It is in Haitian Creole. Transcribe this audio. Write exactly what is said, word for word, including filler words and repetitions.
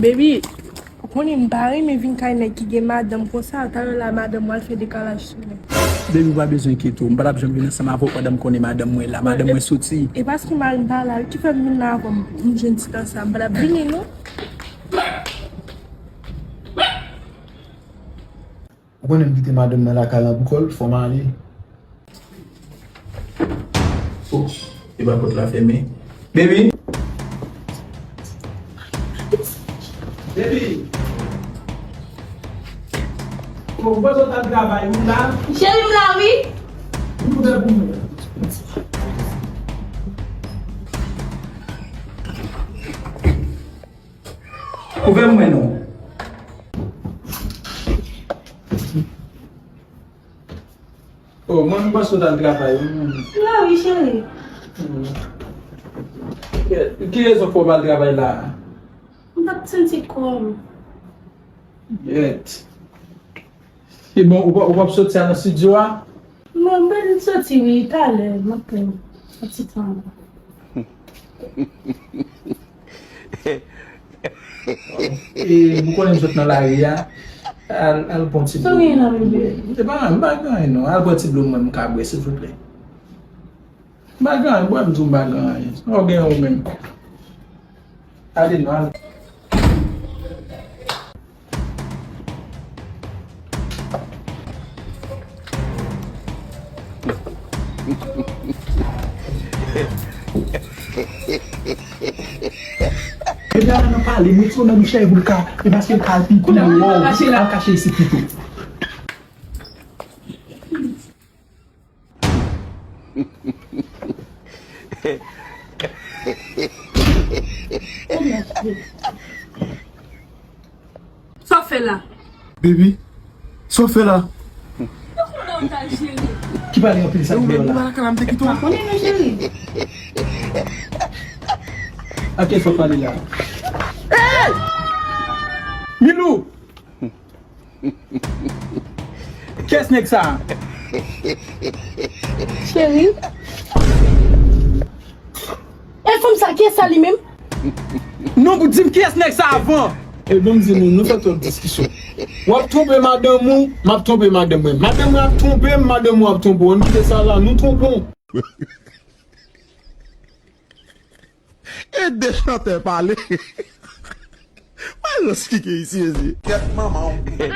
Baby, ou konnen m pa renmen vin kay nèg ki gen madanm konsa, talè la madanm mwen al fè dekalaj sou mwen. Baby, ou pa bezwen enkyete w, m pa t ap janm vin ansanm avè w pandan m konnen madanm mwen la, madanm mwen soti. E paske mari m pa la wi ki fè m vin la avè w, m jwenn ti tan sa, m pa t ap vini non. Ou konnen m kite madanm nan lakay lan pou kò l, fò m ale. Oh, e pa pòt la fèmen. Baby! Baby! Oh, ou bezwen al travay, ou la? Cheri, m la, wi. Vin ouvè pou mwen. Ouvè mwen non. Oh, mwen, m panse w t al travay, wi, mwen. La, wi, cheri. Hmm. Ki rezon fè w pa al travay la? M t ap santi kò m. Yèt. E bon, ou p-, ou p ap soti a nan estidyo a? Non, m pral soti wi, talè, m ap pran yon ti tan. E, ou konnen m sot nan lari a, al, al pran ti dlo. Sa w gen la, bebe? E pa, m pa gen anyen non, al pran ti dlo mwen m ka bwè, silvouplè. M pa gen anyen, bwè m di w m pa gen anyen. Sa w gen ou menm? Ale non, ale. Epi ala nan pale, mete w nan douchè pou l ka, e paske l ka al pipi, kounye a, ou al kache isit pito. Sa w fè la? Baby, sa w fè la? Ki pale anpil sa ki deyò la? Pa konnen non, cheri. Ak kiyès w ap pale la? Hey! Milou! Kiyès nèg sa a? Cheri. E fanm sa, kiyès sa li menm? Non, pou di m kiyès nèg sa avan. E ban m di nou, nou fè twòp diskisyon. W ap twonpe madanm ou, m ap twonpe madanm mwen. Madanm mwen ap twonpe m, madanm ou ap twonpe w. Ann kite sa la, nou twonpe w. E de chantè pale. Mwen rans kike isi, mezye. Kèt manman w.